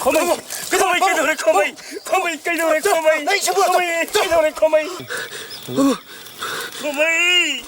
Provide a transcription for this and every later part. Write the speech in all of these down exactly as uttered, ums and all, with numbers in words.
ꯈꯣꯃꯩ! ꯈꯣꯃꯩ ꯀꯩꯗꯧꯔꯦ, ꯈꯣꯃꯩ? ꯈꯣꯃꯩ ꯀꯩꯗꯧꯔꯦ, ꯈꯣꯃꯩ? ꯈꯣꯃꯩ ꯀꯩꯗꯧꯔꯦ, ꯈꯣꯃꯩ? ꯈꯣꯃꯩ!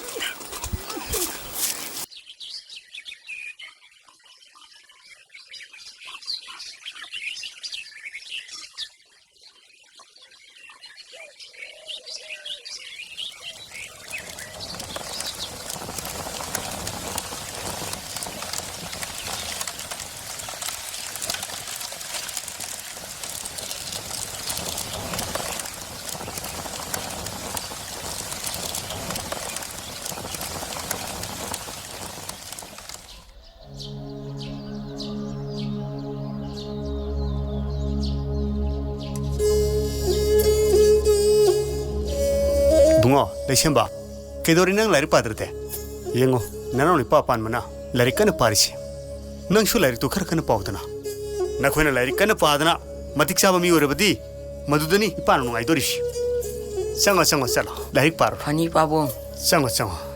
ꯏꯕꯨꯡꯉꯣ, ꯂꯩꯁꯦꯝꯕ, ꯀꯩꯗꯧꯔꯤ ꯅꯪ ꯂꯥꯏꯔꯤꯛ ꯄꯥꯗ꯭ꯔꯗꯤ? ꯌꯦꯡꯉꯣ, ꯅꯅꯥꯎ ꯅꯨꯄꯥ ꯄꯥꯟꯕꯅ ꯂꯥꯏꯔꯤꯛ ꯀꯟꯅ ꯄꯥꯔꯤꯁꯤ꯫ ꯅꯪꯁꯨ ꯂꯥꯏꯔꯤꯛꯇꯨ ꯈꯔ ꯀꯟꯅ ꯄꯥꯎꯗꯅ꯫ ꯅꯈꯣꯏꯅ ꯂꯥꯏꯔꯤꯛ ꯀꯟꯅ ꯄꯥꯗꯅ ꯃꯇꯤꯛ ꯆꯥꯕ ꯃꯤ ꯑꯣꯏꯔꯕꯗꯤ ꯃꯗꯨꯗꯅꯤ ꯏꯄꯥꯅ ꯅꯨꯡꯉꯥꯏꯗꯣꯔꯤꯁꯤ꯫ ꯆꯪꯉꯣ, ꯆꯪꯉꯣ, ꯆꯠꯂꯣ꯫ ꯂꯥꯏꯔꯤꯛ ꯄꯥꯔꯣ꯫ ꯐꯅꯤ, ꯄꯥꯕꯨꯡ꯫ ꯆꯪꯉꯣ, ꯆꯪꯉꯣ꯫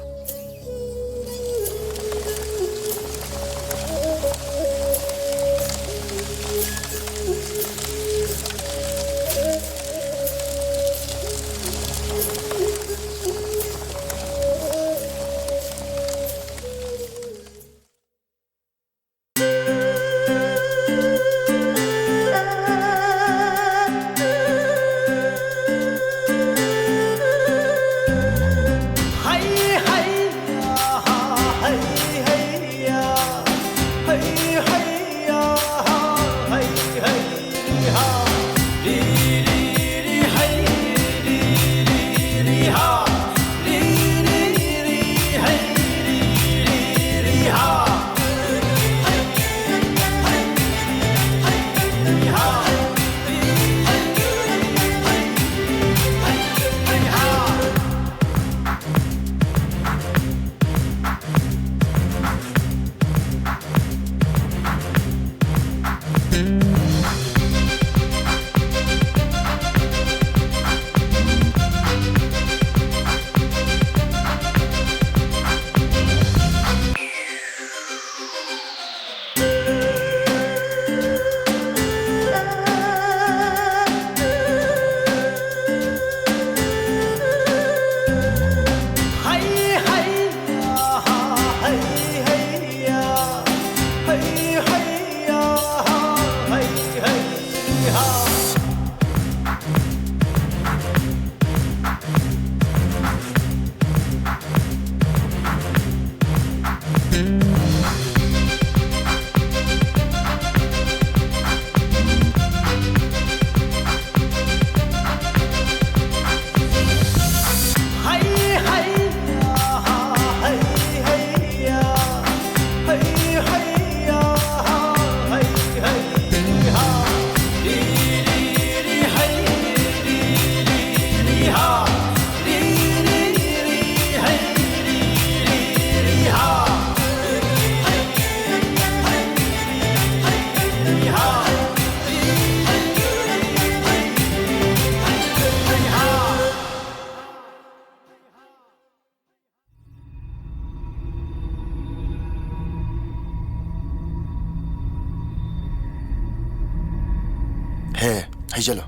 ꯍꯩꯖꯜꯂꯨ꯫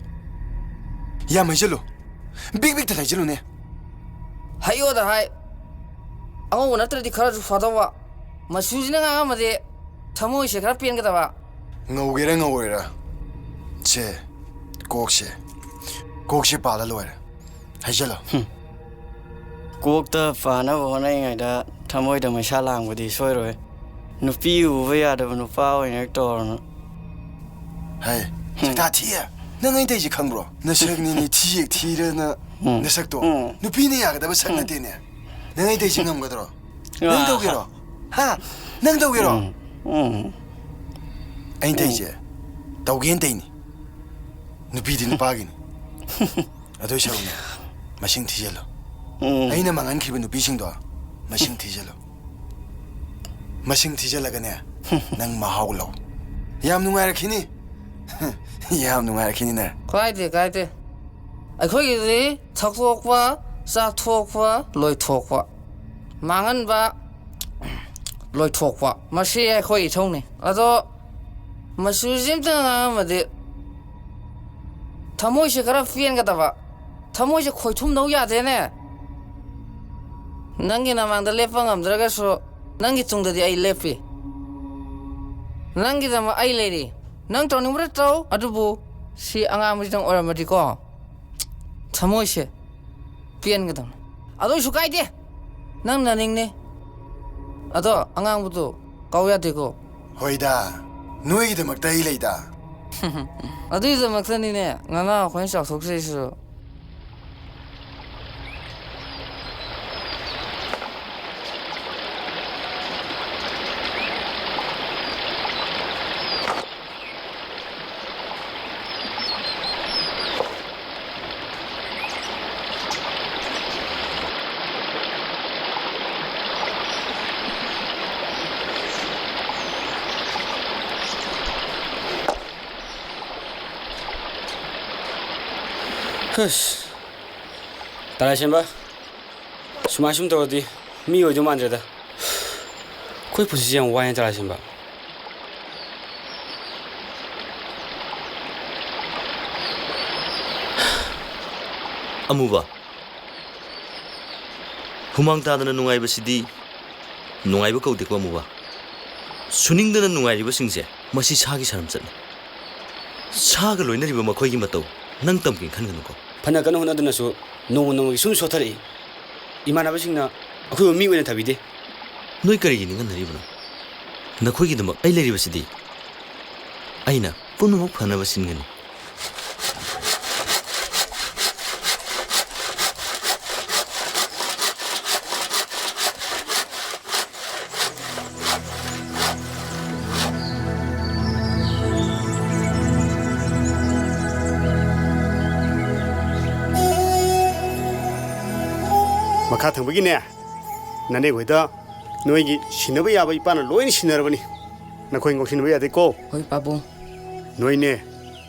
ꯌꯥꯝ ꯍꯩꯖꯜꯂꯨ꯫ ꯕꯤꯛ ꯕꯤꯛꯇ ꯍꯩꯖꯜꯂꯨꯅꯦ꯫ ꯍꯩꯌꯣꯗ ꯍꯥꯏ꯫ ꯑꯉꯧꯕ ꯅꯠꯇ꯭ꯔꯗꯤ ꯈꯔꯁꯨ ꯐꯗꯧꯕ꯫ ꯃꯆꯨꯁꯤꯅ ꯉꯥꯡꯉꯝꯃꯗꯤ ꯊꯃꯣꯏꯁꯦ ꯈꯔ ꯄꯦꯟꯒꯗꯕ꯫ ꯉꯧꯒꯦꯔꯥ ꯉꯧꯔꯣꯏꯔꯥ, ꯁꯦ, ꯀꯣꯛꯁꯦ, ꯀꯣꯛꯁꯦ ꯄꯥꯜꯂ ꯂꯣꯏꯔꯦ꯫ ꯍꯩꯖꯜꯂꯣ꯫ ꯍꯨꯝ꯫ ꯀꯣꯛꯇ ꯄꯥꯟꯅꯕ ꯍꯣꯠꯅꯔꯤꯉꯩꯗ ꯊꯃꯣꯏꯗ ꯃꯩꯁꯥ ꯂꯥꯡꯕꯗꯤ ꯁꯣꯏꯔꯣꯏ꯫ ꯅꯨꯄꯤ ꯎꯕ ꯌꯥꯗꯕ ꯅꯨꯄꯥ ꯑꯣꯏꯅ ꯍꯦꯛ ꯇꯧꯔꯅꯨ꯫ ꯍꯩ, ꯍꯨꯝ꯫ ꯁꯛꯇꯥ ꯊꯤꯌꯦ꯫ ꯅꯪ ꯑꯩ ꯇꯧꯔꯤꯁꯦ ꯈꯪꯕ꯭ꯔꯣ? ꯅꯁꯛꯅꯤꯅꯦ ꯊꯤ ꯍꯦꯛ ꯊꯤꯔꯅ ꯎꯝ꯫ ꯅꯁꯛꯇꯣ꯫ ꯎꯝ꯫ ꯅꯨꯄꯤꯅ ꯌꯥꯒꯗꯕ ꯁꯛ ꯎꯝ꯫ ꯅꯠꯇꯦꯅꯦ꯫ ꯅꯪ ꯑꯩ ꯇꯧꯔꯤꯁꯦ ꯉꯝꯒꯗ꯭ꯔꯣ? ꯅꯪ ꯑꯥ꯫ ꯇꯧꯒꯦꯔꯣ? ꯍꯥ? ꯅꯪ ꯇꯧꯒꯦꯔꯣ? ꯎꯝ꯫ ꯎꯝ꯫ ꯑꯩꯅ ꯇꯧꯔꯤꯁꯦ ꯇꯧꯒꯦꯅ ꯇꯧꯔꯤꯅꯤ꯫ ꯅꯨꯄꯤꯗꯤ ꯅꯨꯄꯥꯒꯤꯅꯤ꯫ ꯑꯗꯨꯏ ꯁꯔꯨꯛꯅꯦ, ꯃꯁꯤꯡ ꯊꯤꯖꯤꯜꯂꯣ꯫ ꯎꯝ꯫ ꯑꯩꯅ ꯃꯥꯡꯍꯟꯈꯤꯕ ꯅꯨꯄꯤꯁꯤꯡꯗꯣ ꯃꯁꯤꯡ ꯊꯤꯖꯤꯜꯂꯣ꯫ ꯃꯁꯤꯡ ꯊꯤꯖꯤꯜꯂꯒꯅꯦ, ꯅꯪ ꯃꯍꯥꯎ ꯂꯧ꯫ ꯌꯥꯝ ꯅꯨꯡꯉꯥꯏꯔꯛꯈꯤꯅꯤ꯫ ꯌꯥꯝ ꯅꯨꯡꯉꯥꯏꯔꯛꯈꯤꯅꯤ ꯅꯪ꯫ ꯀꯥꯏꯗꯦ, ꯀꯥꯏꯗꯦ꯫ ꯑꯩꯈꯣꯏꯒꯤꯗꯤ ꯊꯛꯇꯣꯛꯄ, ꯆꯥꯊꯣꯛꯄ, ꯂꯣꯏꯊꯣꯛꯄ꯫ ꯃꯥꯡꯍꯟꯕ, ꯂꯣꯏꯊꯣꯛꯄ꯫ ꯃꯁꯤ ꯑꯩꯈꯣꯏ ꯏꯊꯧꯅꯤ꯫ ꯑꯗꯣ ꯃꯆꯨꯁꯤ ꯑꯝꯇ ꯉꯥꯡꯉꯝꯃꯗꯤ ꯊꯃꯣꯏꯁꯦ ꯈꯔ ꯄꯦꯟꯒꯗꯕ꯫ ꯊꯃꯣꯏꯁꯦ ꯈꯣꯏꯊꯨꯝꯗꯧ ꯌꯥꯗꯦꯅꯦ꯫ ꯅꯪꯒꯤ ꯅꯃꯥꯡꯗ ꯂꯦꯞꯄ ꯉꯝꯗ꯭ꯔꯒꯁꯨ ꯅꯪꯒꯤ ꯇꯨꯡꯗꯗꯤ ꯑꯩ ꯂꯦꯞꯄꯤ꯫ ꯅꯪꯒꯤꯗꯃꯛ ꯑꯩ ꯂꯩꯔꯤ꯫ ꯅꯪ ꯇꯧꯅꯤꯡꯕꯗ ꯇꯧ, ꯑꯗꯨꯕꯨ ꯁꯤ ꯑꯉꯥꯡꯕꯁꯤꯗꯪ ꯑꯣꯏꯔꯝꯃꯗꯤꯀꯣ, ꯊꯃꯣꯏꯁꯦ ꯄꯦꯟꯒꯗꯕꯅꯤ꯫ ꯑꯗꯨ ꯑꯣꯏꯁꯨ ꯀꯥꯏꯗꯦ, ꯅꯪ ꯅꯅꯤꯡꯅꯦ꯫ ꯑꯗꯣ ꯑꯉꯥꯡꯕꯗꯣ ꯀꯥꯎ ꯌꯥꯗꯦꯀꯣ꯫ ꯍꯣꯏꯗ, ꯅꯣꯏꯒꯤꯗꯃꯛꯇ ꯑꯩ ꯂꯩꯗ꯫ ꯑꯗꯨꯒꯤꯗꯃꯛꯇꯅꯤꯅꯦ ꯉꯅꯥ ꯑꯩꯈꯣꯏꯅ ꯆꯥꯎꯊꯣꯛꯆꯩꯁꯤꯁꯨ꯫ ꯍꯁ, ꯇꯔꯥꯏꯁꯦꯝꯕ, ꯁꯨꯃꯥꯏ ꯁꯨꯝ ꯇꯧꯔꯗꯤ ꯃꯤ ꯑꯣꯏꯗꯧ ꯃꯥꯟꯗ꯭ꯔꯦꯗ꯫ ꯑꯩꯈꯣꯏ ꯄꯨꯟꯁꯤꯁꯦ ꯌꯥꯝ ꯋꯥꯏꯅꯦ ꯇꯔꯥꯏꯁꯦꯝꯕ꯫ ꯑꯃꯨꯕ, ꯍꯨꯃꯥꯡ ꯇꯥꯗꯅ ꯅꯨꯡꯉꯥꯏꯕꯁꯤꯗꯤ ꯅꯨꯡꯉꯥꯏꯕ ꯀꯧꯗꯦꯀꯣ ꯑꯃꯨꯕ꯫ ꯁꯨꯅꯤꯡꯗꯅ ꯅꯨꯡꯉꯥꯏꯔꯤꯕꯁꯤꯡꯁꯦ ꯃꯁꯤ ꯁꯥꯒꯤ ꯁꯥꯔꯝꯆꯠꯅꯤ꯫ ꯁꯥꯒ ꯂꯣꯏꯅꯔꯤꯕ ꯃꯈꯣꯏꯒꯤ ꯃꯇꯧ ꯅꯪ ꯇꯝꯒꯦ ꯈꯟꯒꯅꯨꯀꯣ꯫ ꯐꯅ ꯀꯟꯅ ꯍꯣꯠꯅꯗꯨꯅꯁꯨ ꯅꯣꯡꯃ ꯅꯣꯡꯃꯒꯤ ꯁꯨꯝ ꯁꯣꯠꯊꯔꯛꯏ꯫ ꯏꯃꯥꯟꯅꯕꯁꯤꯡꯅ ꯑꯩꯈꯣꯏꯕꯨ ꯃꯤ ꯑꯣꯏꯅ ꯊꯕꯤꯗꯦ꯫ ꯅꯣꯏ ꯀꯔꯤꯒꯤ ꯅꯤꯡꯍꯟꯅꯔꯤꯕꯅꯣ? ꯅꯈꯣꯏꯒꯤꯗꯃꯛ ꯑꯩ ꯂꯩꯔꯤꯕꯁꯤꯗꯤ꯫ ꯑꯩꯅ ꯄꯨꯝꯅꯃꯛ ꯐꯅꯕ ꯁꯤꯟꯒꯅꯤ꯫ ꯃꯈꯥ ꯊꯪꯕꯒꯤꯅꯦ, ꯅꯅꯦ ꯍꯣꯏꯗ ꯅꯣꯏꯒꯤ ꯁꯤꯟꯅꯕ ꯌꯥꯕ ꯏꯄꯥꯅ ꯂꯣꯏꯅ ꯁꯤꯟꯅꯔꯕꯅꯤ꯫ ꯅꯈꯣꯏ ꯉꯥꯎꯁꯤꯟꯅꯕ ꯌꯥꯗꯦꯀꯣ꯫ ꯍꯣꯏ, ꯄꯥꯕꯨꯡ꯫ ꯅꯣꯏꯅꯦ,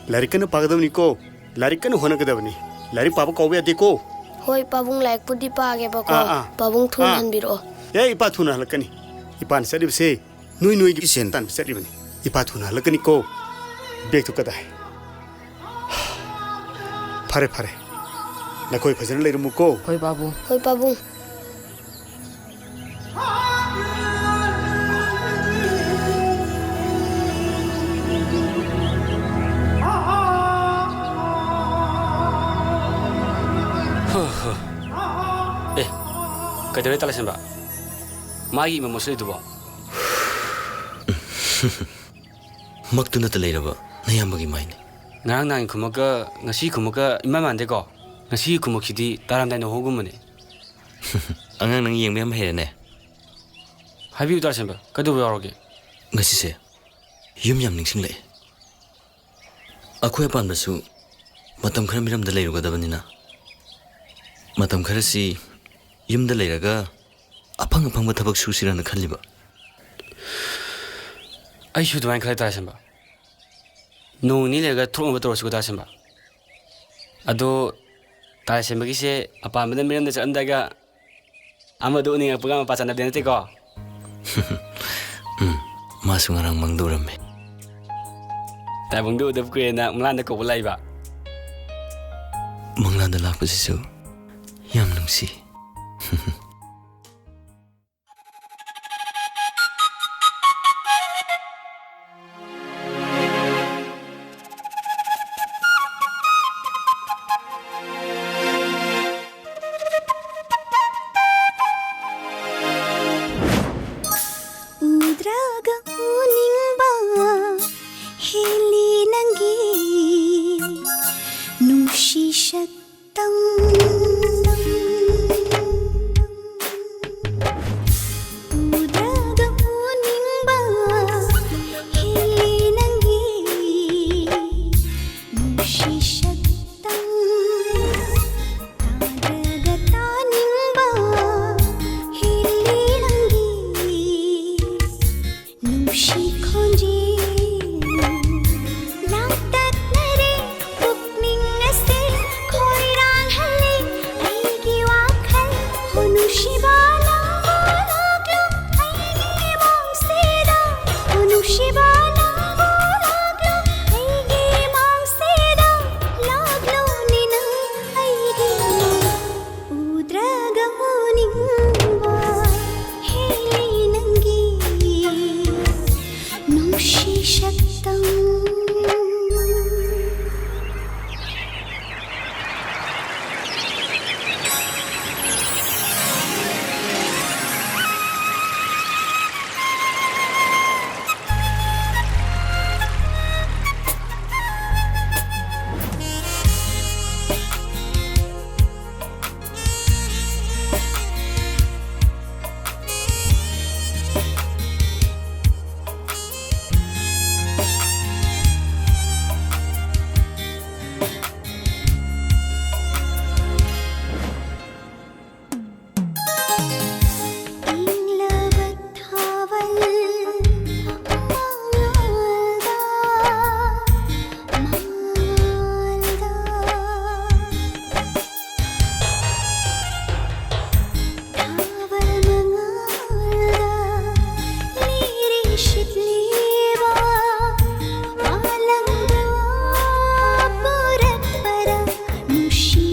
ꯂꯥꯏꯔꯤꯛ ꯀꯟꯅ ꯄꯥꯒꯗꯕꯅꯤꯀꯣ꯫ ꯂꯥꯏꯔꯤꯛ ꯀꯟꯅ ꯍꯣꯠꯅꯒꯗꯕꯅꯤ꯫ ꯂꯥꯏꯔꯤꯛ ꯄꯥꯕ ꯀꯥꯎꯕ ꯌꯥꯗꯦꯀꯣ꯫ ꯍꯣꯏ, ꯄꯥꯕꯨꯡ, ꯂꯥꯏꯔꯤꯛꯄꯨꯗꯤ ꯄꯥꯒꯦꯕꯀꯣ꯫ ꯑꯥ, ꯑꯥ꯫ ꯄꯥꯕꯨꯡ ꯊꯨꯅ ꯑꯥ꯫ ꯍꯟꯕꯤꯔꯛꯑꯣ꯫ ꯑꯦ, ꯏꯄꯥ ꯊꯨꯅ ꯍꯜꯂꯛꯀꯅꯤ꯫ ꯏꯄꯥꯅ ꯆꯠꯂꯤꯕꯁꯦ ꯅꯣꯏ ꯅꯣꯏꯒꯤ ꯁꯦꯟ ꯇꯥꯟꯕ ꯆꯠꯂꯤꯕꯅꯤ꯫ ꯏꯄꯥ ꯊꯨꯅ ꯍꯜꯂꯛꯀꯅꯤꯀꯣ꯫ ꯕꯦꯒꯇꯨ ꯀꯗꯥꯏ? ꯐꯔꯦ, ꯐꯔꯦ꯫ ꯅꯈꯣꯏ ꯐꯖꯅ ꯂꯩꯔꯝꯃꯨꯀꯣ꯫ ꯍꯣꯏ, ꯄꯥꯕꯨꯡ꯫ ꯍꯣꯏ, ꯄꯥꯕꯨꯡ꯫ ꯍꯣ, ꯍꯣ꯫ ꯑꯦ, ꯀꯩꯗꯧꯔꯦ ꯇꯥꯂꯥꯏꯁꯦꯝꯕ? ꯃꯥꯒꯤ ꯏꯃꯣ ꯃꯣꯠꯁꯤꯜꯂꯤꯗꯨꯕꯣ? ꯃꯛꯇꯨ ꯅꯠꯇ ꯂꯩꯔꯕ ꯅꯌꯥꯝꯕꯒꯤ ꯃꯥꯏꯅꯤ꯫ ꯉꯔꯥꯡ ꯅꯍꯥꯟꯒꯤ ꯈꯨꯃꯛꯀ ꯉꯁꯤ ꯈꯨꯃꯛꯀ ꯏꯃꯥꯟ ꯃꯥꯟꯗꯦꯀꯣ? ꯉꯁꯤꯒꯤ ꯈꯨꯃꯛꯁꯤꯗꯤ ꯇꯥꯔꯝꯗꯥꯏ ꯅꯍꯣꯒꯨꯝꯕꯅꯦ꯫ ꯑꯉꯥꯡ, ꯅꯪ ꯌꯦꯡꯕ ꯌꯥꯝ ꯍꯩꯔꯦꯅꯦ꯫ ꯍꯥꯏꯕꯤꯌꯨ ꯇꯥꯂꯥꯏꯁꯦꯝꯕ, ꯀꯩꯗꯧꯕ ꯌꯥꯎꯔꯒꯦ? ꯉꯁꯤꯁꯦ ꯌꯨꯝ ꯌꯥꯝ ꯅꯤꯡꯁꯤꯡꯂꯛꯑꯦ꯫ ꯑꯩꯈꯣꯏ ꯑꯄꯥꯝꯕꯁꯨ ꯃꯇꯝ ꯈꯔ ꯃꯤꯔꯝꯗ ꯂꯩꯔꯨꯒꯗꯕꯅꯤꯅ, ꯃꯇꯝ ꯈꯔꯁꯤ ꯌꯨꯝꯗ ꯂꯩꯔꯒ ꯑꯐꯪ ꯑꯐꯪꯕ ꯊꯕꯛ ꯁꯨꯁꯤꯔꯅ ꯈꯜꯂꯤꯕ꯫ ꯑꯩꯁꯨ ꯑꯗꯨꯃꯥꯏꯅ ꯈꯜꯂꯦ ꯇꯥꯂꯥꯏꯁꯦꯝꯕ꯫ ꯅꯣꯡ ꯅꯤꯅꯤ ꯂꯩꯔꯒ ꯊꯣꯛꯅꯕ ꯇꯧꯔꯁꯤꯀꯣ ꯇꯥꯂꯥꯏꯁꯦꯝꯕ꯫ ꯑꯗꯣ ꯇꯥꯂꯥꯏꯁꯦꯝꯕꯒꯤꯁꯦ ꯑꯄꯥꯝꯕꯅ ꯃꯤꯔꯝꯗ ꯆꯠꯂꯝꯗꯥꯏꯒ ꯑꯃꯗꯣ ꯎꯅꯤꯡꯉꯛꯄꯒ ꯃꯄꯥ ꯆꯥꯟꯅꯕꯗꯤ ꯅꯠꯇꯦꯀꯣ? ꯎꯝ, ꯃꯥꯁꯨ ꯉꯔꯥꯡ ꯃꯪꯗ ꯎꯔꯝꯃꯦ꯫ ꯇꯥꯏꯕꯪꯗ ꯎꯗꯕ ꯀꯨꯏꯔꯦꯅ ꯃꯪꯂꯥꯟꯗ ꯀꯧꯕ ꯂꯥꯛꯏꯕ? ꯃꯪꯂꯥꯟ ꯀꯥꯟꯗ ꯂꯥꯛꯄꯁꯤꯁꯨ ꯌꯥꯝ ꯅꯨꯡꯁꯤ꯫ ꯎꯗ꯭ꯔꯒ ꯎꯅꯤꯡꯕ ꯍꯦꯜꯂꯤ ꯅꯪꯒꯤ ꯅꯨꯡꯁꯤ ꯁꯛꯇꯝ꯫ ꯎꯗ꯭ꯔꯒ ꯎꯅꯤꯡꯕ ꯍꯦꯜꯂꯤ ꯅꯪꯒꯤ ꯅꯨꯡꯁꯤ ꯁꯛꯇꯝ꯫ ꯇꯥꯗ꯭ꯔꯒ ꯇꯥꯅꯤꯡꯕ ꯍꯦꯜꯂꯤ ꯅꯪꯒꯤ ꯅꯨꯡꯁꯤ ꯈꯣꯟꯖꯦꯜ꯫ ꯂꯥꯡꯇꯛꯅꯔꯦ ꯄꯨꯛꯅꯤꯡ ꯑꯁꯤ ꯈꯣꯏꯔꯥꯡꯍꯜꯂꯤ ꯑꯩꯒꯤ ꯋꯥꯈꯜ꯫ ꯍꯣ ꯅꯨꯡꯁꯤꯕ ꯅꯪꯕꯨ ꯂꯥꯛꯂꯣ ꯑꯩꯒꯤ ꯃꯥꯡꯁꯤꯗ꯫ ꯍꯣ ꯅꯨꯡꯁꯤꯕ ꯅꯪꯕꯨ ꯂꯥꯛꯂꯣ ꯑꯩꯒꯤ ꯃꯥꯡꯁꯤꯗ꯫ ꯂꯥꯛꯂꯣꯅꯦ ꯅꯪ ꯑꯩꯒꯤ ꯎꯗ꯭ꯔꯒ ꯎꯅꯤꯡꯕ ꯍꯦꯜꯂꯤ ꯅꯪꯒꯤ ꯅꯨꯡꯁꯤ ꯁꯛꯇꯝ꯫ ꯏꯪꯂꯕ ꯊꯥꯋꯜ ꯃꯉꯥꯜꯗ, ꯃꯉꯥꯜꯗ꯫ ꯊꯥꯋꯜ ꯃꯉꯥꯜꯗ ꯂꯤꯔꯤ ꯁꯤꯠꯂꯤꯕ ꯃꯥꯂꯪꯕ ꯄꯨꯔꯛꯄꯔ ꯅꯨꯡꯁꯤ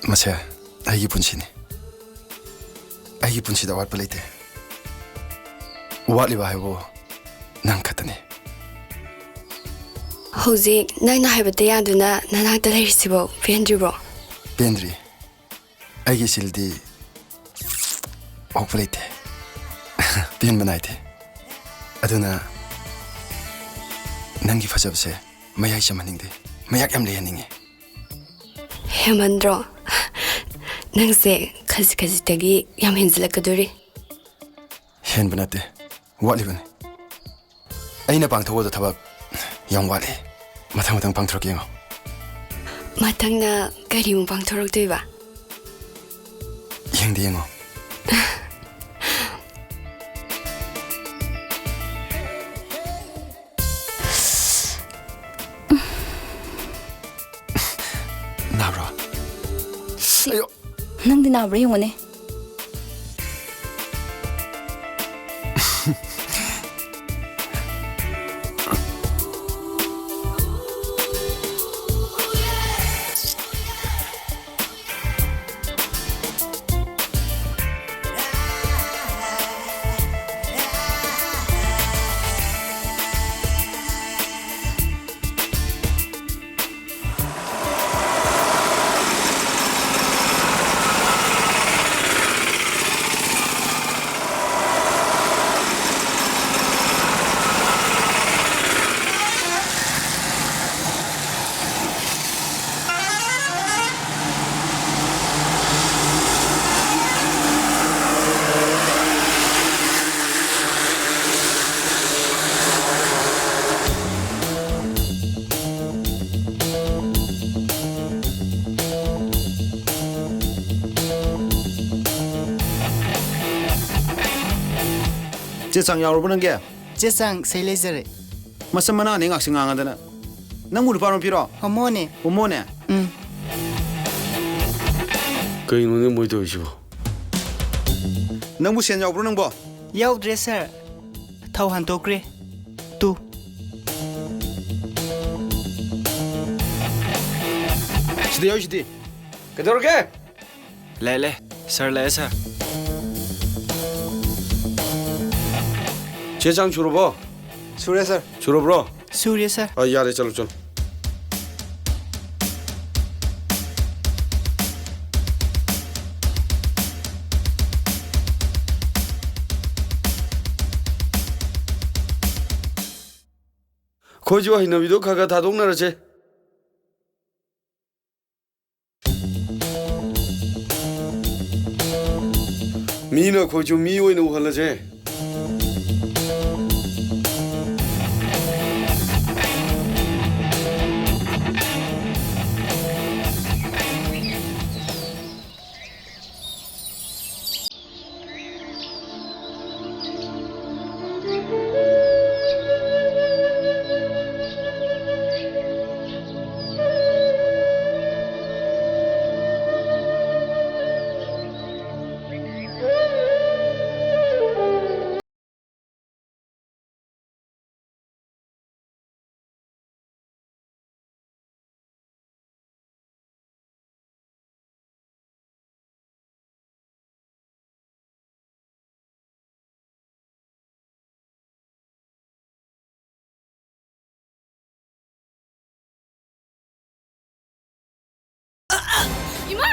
ꯃꯁꯦ ꯑꯩꯒꯤ ꯄꯨꯟꯁꯤꯅꯤ꯫ ꯑꯩꯒꯤ ꯄꯨꯟꯁꯤꯗ ꯑꯋꯥꯠꯄ ꯂꯩꯇꯦ꯫ ꯋꯥꯠꯂꯤꯕ ꯍꯥꯏꯕꯨ ꯅꯪ ꯈꯛꯇꯅꯤ꯫ ꯍꯧꯖꯤꯛ ꯅꯪꯅ ꯍꯥꯏꯕꯗ ꯌꯥꯗꯨꯅ ꯅꯅꯥꯛꯇ ꯂꯩꯔꯤꯁꯤꯕꯨ ꯄꯦꯟꯗ꯭ꯔꯤꯕ꯭ꯔꯣ? ꯄꯦꯟꯗ꯭ꯔꯤ꯫ ꯑꯩꯒꯤ ꯏꯆꯤꯜꯗꯤ ꯑꯣꯛꯄ ꯂꯩꯇꯦ꯫ ꯄꯦꯟꯕ ꯅꯥꯏꯗꯦ꯫ ꯑꯗꯨꯅ ꯅꯪꯒꯤ ꯐꯖꯕꯁꯦ ꯃꯌꯥꯏ ꯆꯝꯍꯟꯅꯤꯡꯗꯦ꯫ ꯃꯌꯥꯛ ꯌꯥꯝ ꯂꯩꯍꯟꯅꯤꯡꯉꯤ꯫ ꯍꯦꯃꯟꯗ꯭ꯔꯣ? ꯅꯪꯁꯦ ꯈꯖꯤꯛ ꯈꯖꯤꯛꯇꯒꯤ ꯌꯥꯝ ꯍꯦꯟꯖꯤꯜꯂꯛꯀꯗꯣꯔꯤ꯫ ꯍꯦꯟꯕ ꯅꯠꯇꯦ, ꯋꯥꯠꯂꯤꯕꯅꯤ꯫ ꯑꯩꯅ ꯄꯥꯡꯊꯣꯛꯀꯗꯕ ꯊꯕꯛ ꯌꯥꯝ ꯋꯥꯠꯂꯤ꯫ ꯃꯊꯪ ꯃꯊꯪ ꯄꯥꯡꯊꯣꯔꯛꯀꯦ ꯌꯦꯡꯉꯣ꯫ ꯃꯊꯪꯅ ꯀꯔꯤꯃꯨꯛ ꯄꯥꯡꯊꯣꯔꯛꯇꯣꯏꯕ? ꯌꯦꯡꯗꯤ ꯌꯦꯡꯉꯣ꯫ ꯅꯥꯕ꯭ꯔꯣ? ꯑꯌꯣ! ꯅꯪꯗꯤ ꯅꯥꯕ꯭ꯔꯥ ꯌꯦꯡꯉꯨꯅꯦ꯫ ꯆꯦ ꯆꯥꯡ ꯌꯥꯎꯔꯕꯣ ꯅꯪꯒꯤ? ꯆꯦ ꯆꯥꯡ ꯁꯤ ꯂꯩꯖꯔꯦ꯫ ꯃꯁꯝ ꯃꯅꯥꯅꯦ ꯉꯥꯛꯁꯤ ꯉꯥꯡꯉꯗꯅ꯫ ꯅꯪꯕꯨ ꯅꯨꯄꯥꯔꯣ ꯅꯨꯄꯤꯔꯣ? ꯍꯣꯃꯣꯅꯦ꯫ ꯍꯣꯃꯣꯅꯦ? ꯎꯝ꯫ ꯀꯩꯅꯣꯅꯦ ꯃꯣꯏ ꯇꯧꯔꯤꯁꯤꯕꯣ? ꯅꯪꯕꯨ ꯁꯦꯟ ꯌꯥꯎꯕ꯭ꯔꯣ ꯅꯪꯕꯣ? ꯌꯥꯎꯗ꯭ꯔꯦ ꯁꯥꯔ꯫ ꯊꯥꯎ ꯍꯥꯟꯇꯣꯛꯈ꯭ꯔꯦ꯫ ꯇꯨ꯫ ꯁꯤꯗ ꯌꯥꯎꯔꯤꯁꯤꯗꯤ꯫ ꯀꯩꯗꯧꯔꯒꯦ? ꯂꯩ, ꯂꯩ꯫ ꯁꯥꯔ, ꯂꯩ, ꯁꯥꯔ꯫ ꯆꯦ ꯆꯥꯡ ꯁꯨꯔꯕꯣ? ꯁꯨꯔꯦ, ꯁꯥꯔ꯫ ꯁꯨꯔꯕ꯭ꯔꯣ? ꯁꯨꯔꯦ, ꯁꯥꯔ꯫ ꯑ, ꯌꯥꯔꯦ, ꯆꯠꯂꯣ, ꯆꯠꯂꯣ꯫ ꯑꯩꯈꯣꯏꯁꯨ ꯍꯩꯅꯕꯤꯗꯣ ꯈꯔ ꯈꯔ ꯊꯥꯗꯣꯛꯅꯔꯁꯦ꯫ ꯃꯤꯅ ꯑꯩꯈꯣꯏꯁꯨ ꯃꯤ ꯑꯣꯏꯅ ꯎꯍꯜꯂꯁꯦ꯫ ꯏꯃꯥ!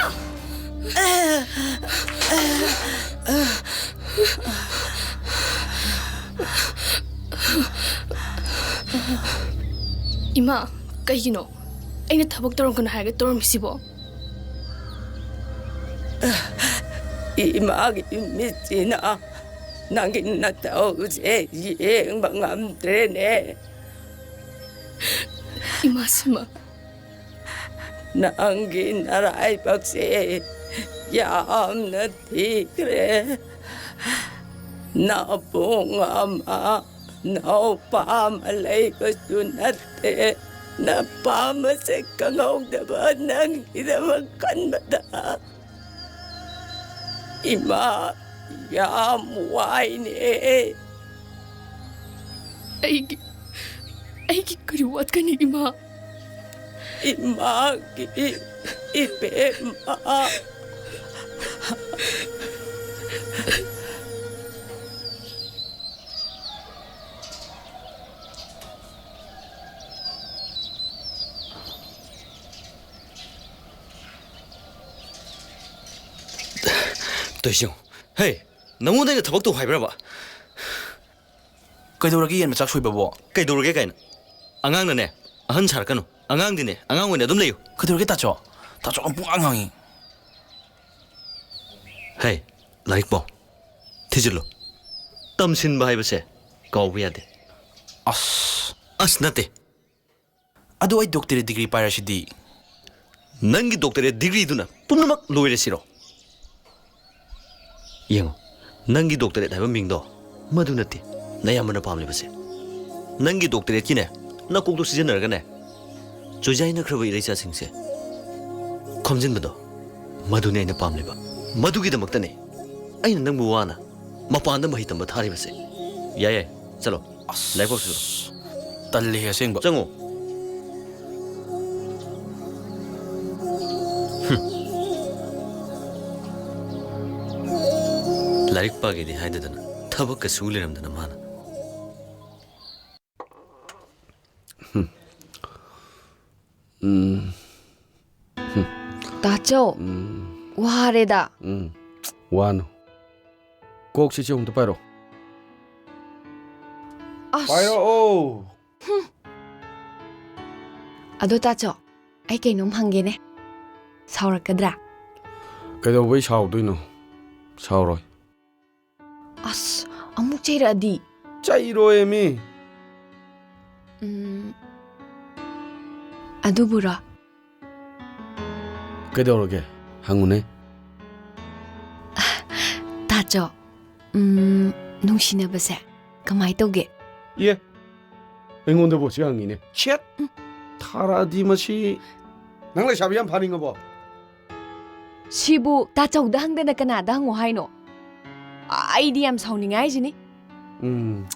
ꯏꯃꯥ, ꯀꯩꯒꯤꯅꯣ? ꯑꯩꯅ ꯊꯕꯛ ꯇꯧꯔꯝꯒꯅꯨ ꯍꯥꯏꯔꯒ ꯇꯧꯔꯝꯃꯤꯁꯤꯕꯣ? ꯏꯃꯥꯒꯤ ꯃꯤꯠꯁꯤꯅ ꯅꯪꯒꯤ ꯅꯇꯧꯁꯦ ꯌꯦꯡꯕ ꯉꯝꯗ꯭ꯔꯦꯅꯦ꯫ ꯏꯃꯥ ꯁꯤꯃ꯫ ꯅꯪꯒꯤ ꯅꯔꯥꯏꯕꯛꯁꯦ ꯌꯥꯝꯅ ꯊꯤꯈ꯭ꯔꯦ꯫ ꯅꯕꯨꯡ ꯑꯃ, ꯅꯧꯄꯥ ꯑꯃ ꯂꯩꯕꯁꯨ ꯅꯠꯇꯦ꯫ ꯅꯄꯥ ꯃꯁꯛ ꯈꯪꯍꯧꯗꯕ ꯅꯪꯒꯤꯗꯃꯛ ꯈꯟꯕꯗ ꯏꯃꯥ ꯌꯥꯝ ꯋꯥꯏꯅꯦ꯫ ꯑꯩꯒꯤ, ꯑꯩꯒꯤ ꯀꯔꯤ ꯋꯥꯠꯀꯅꯤ, ꯏꯃꯥ? ꯏꯃꯥꯒꯤ ꯏꯕꯦꯝꯃ꯫ ꯇꯧꯏꯁꯤ ꯌꯦꯡꯉꯨ꯫ ꯍꯦ, ꯅꯪꯉꯣꯟꯗ ꯑꯩꯅ ꯊꯕꯛ ꯇꯧ ꯍꯥꯏꯕ꯭ꯔꯕ? ꯀꯩꯗꯧꯔꯒꯦ ꯌꯦꯟ ꯃꯆꯥꯛ ꯁꯣꯏꯕꯕꯣ? ꯀꯩꯗꯧꯔꯒꯦ ꯀꯥꯏꯅ? ꯑꯉꯥꯡꯅꯅꯦ, ꯑꯍꯟ ꯁꯥꯔꯛꯀꯅꯨ꯫ ꯑꯉꯥꯡꯗꯤꯅꯦ, ꯑꯉꯥꯡ ꯑꯣꯏꯅ ꯑꯗꯨꯝ ꯂꯩꯌꯨ꯫ ꯀꯩꯗꯧꯔꯒꯦ ꯇꯥꯆꯧ? ꯇꯥꯆꯧ ꯑꯃ ꯄꯨꯡꯉꯥꯡ ꯉꯥꯡꯉꯤ꯫ ꯍꯦ, ꯂꯥꯏꯔꯤꯛ ꯄꯥꯎ꯫ ꯊꯤꯖꯤꯜꯂꯨ꯫ ꯇꯝꯁꯤꯟꯕ ꯍꯥꯏꯕꯁꯦ ꯀꯥꯎꯕ ꯌꯥꯗꯦ꯫ ꯑꯁ꯫ ꯑꯁ ꯅꯠꯇꯦ꯫ ꯑꯗꯨ ꯑꯩ doctorate degree ꯄꯥꯏꯔꯁꯤꯗꯤ꯫ ꯅꯪꯒꯤ doctorate degreeꯗꯨꯅ ꯄꯨꯝꯅꯃꯛ ꯂꯣꯏꯔꯁꯤꯔꯣ? ꯌꯦꯡꯉꯣ, ꯅꯪꯒꯤ doctorate ꯍꯥꯏꯕ ꯃꯤꯡꯗꯣ ꯃꯗꯨ ꯅꯠꯇꯦ ꯅꯌꯥꯝꯕꯅ ꯄꯥꯝꯂꯤꯕꯁꯦ꯫ ꯅꯪꯒꯤ doctorateꯀꯤꯅꯦ, ꯅꯀꯣꯛꯇꯣ ꯁꯤꯖꯤꯟꯅꯔꯒꯅꯦ, ꯆꯨꯖꯥꯏꯅꯈ꯭ꯔꯕ ꯏꯔꯩꯆꯥꯁꯤꯡꯁꯦ ꯈꯣꯝꯖꯤꯟꯕꯗꯣ, ꯃꯗꯨꯅꯦ ꯑꯩꯅ ꯄꯥꯝꯂꯤꯕ꯫ ꯃꯗꯨꯒꯤꯗꯃꯛꯇꯅꯦ ꯑꯩꯅ ꯅꯪꯕꯨ ꯋꯥꯅ ꯃꯄꯥꯟꯗ ꯃꯍꯩ ꯇꯝꯕ ꯊꯥꯔꯤꯕꯁꯦ꯫ ꯌꯥꯏ ꯌꯥꯏ, ꯆꯠꯂꯣ꯫ ꯑꯁ꯫ ꯂꯥꯏꯔꯤꯛ ꯄꯥꯎ ꯆꯠꯂꯣ꯫ ꯇꯜꯂꯦꯍꯦ ꯑꯁꯦꯡꯕ꯫ ꯆꯪꯉꯣ꯫ ꯍꯨꯝ꯫ ꯂꯥꯏꯔꯤꯛ ꯄꯥꯒꯦꯗꯤ ꯍꯥꯏꯗꯗꯅ ꯊꯕꯛꯀ ꯁꯨ ꯂꯩꯔꯝꯗꯅ ꯃꯥꯅ꯫ ꯎꯝ꯫ ꯇꯥꯆꯧ, ꯎꯝ꯫ ꯋꯥꯔꯦꯗ꯫ ꯎꯝ꯫ ꯋꯥꯅꯨ꯫ ꯀꯣꯛꯁꯤ ꯁꯤ ꯑꯃꯨꯛꯇ ꯄꯥꯏꯔꯣ꯫ ꯑꯁ꯫ ꯄꯥꯏꯔꯛꯑꯣ꯫ ꯍꯨꯝ꯫ ꯑꯗꯣ ꯇꯥꯆꯧ, ꯑꯩ ꯀꯩꯅꯣꯝ ꯍꯪꯒꯦꯅꯦ꯫ ꯁꯥꯎꯔꯛꯀꯗ꯭ꯔꯥ? ꯀꯩꯗꯧꯕꯩ ꯁꯥꯎꯗꯣꯏꯅꯣ? ꯁꯥꯎꯔꯣꯏ꯫ ꯑꯁ, ꯑꯃꯨꯛ ꯆꯩꯔꯛꯑꯗꯤ? ꯆꯩꯔꯣꯏꯃꯤ꯫ ꯎꯝ, ꯑꯗꯨꯕꯨꯔꯣ? ꯀꯩꯗꯧꯔꯒꯦ? ꯍꯪꯉꯨꯅꯦ꯫ ꯇꯥꯆꯧ, ꯎꯝ, ꯅꯨꯡꯁꯤꯅꯕꯁꯦ ꯀꯃꯥꯏ ꯇꯧꯒꯦ? ꯑꯦ, ꯑꯩꯉꯣꯟꯗꯕꯨ ꯁꯤ ꯍꯪꯉꯤꯅꯦ꯫ ꯁꯦꯠ! ꯎꯝ꯫ ꯊꯥꯔꯛꯑꯗꯤ ꯃꯁꯤ꯫ ꯅꯪ ꯂꯩꯁꯥꯕꯤ ꯌꯥꯝ ꯐꯥꯅꯤꯡꯉꯕꯣ? ꯁꯤꯕꯨ ꯇꯥꯆꯧꯗ ꯍꯪꯗꯅ ꯀꯅꯥꯗ ꯍꯪꯉꯣ ꯍꯥꯏꯅꯣ? ꯑ-, ꯑꯩꯗꯤ ꯌꯥꯝ ꯁꯥꯎꯅꯤꯡꯉꯦ ꯍꯥꯏꯁꯤꯅꯤ꯫ ꯎꯝ꯫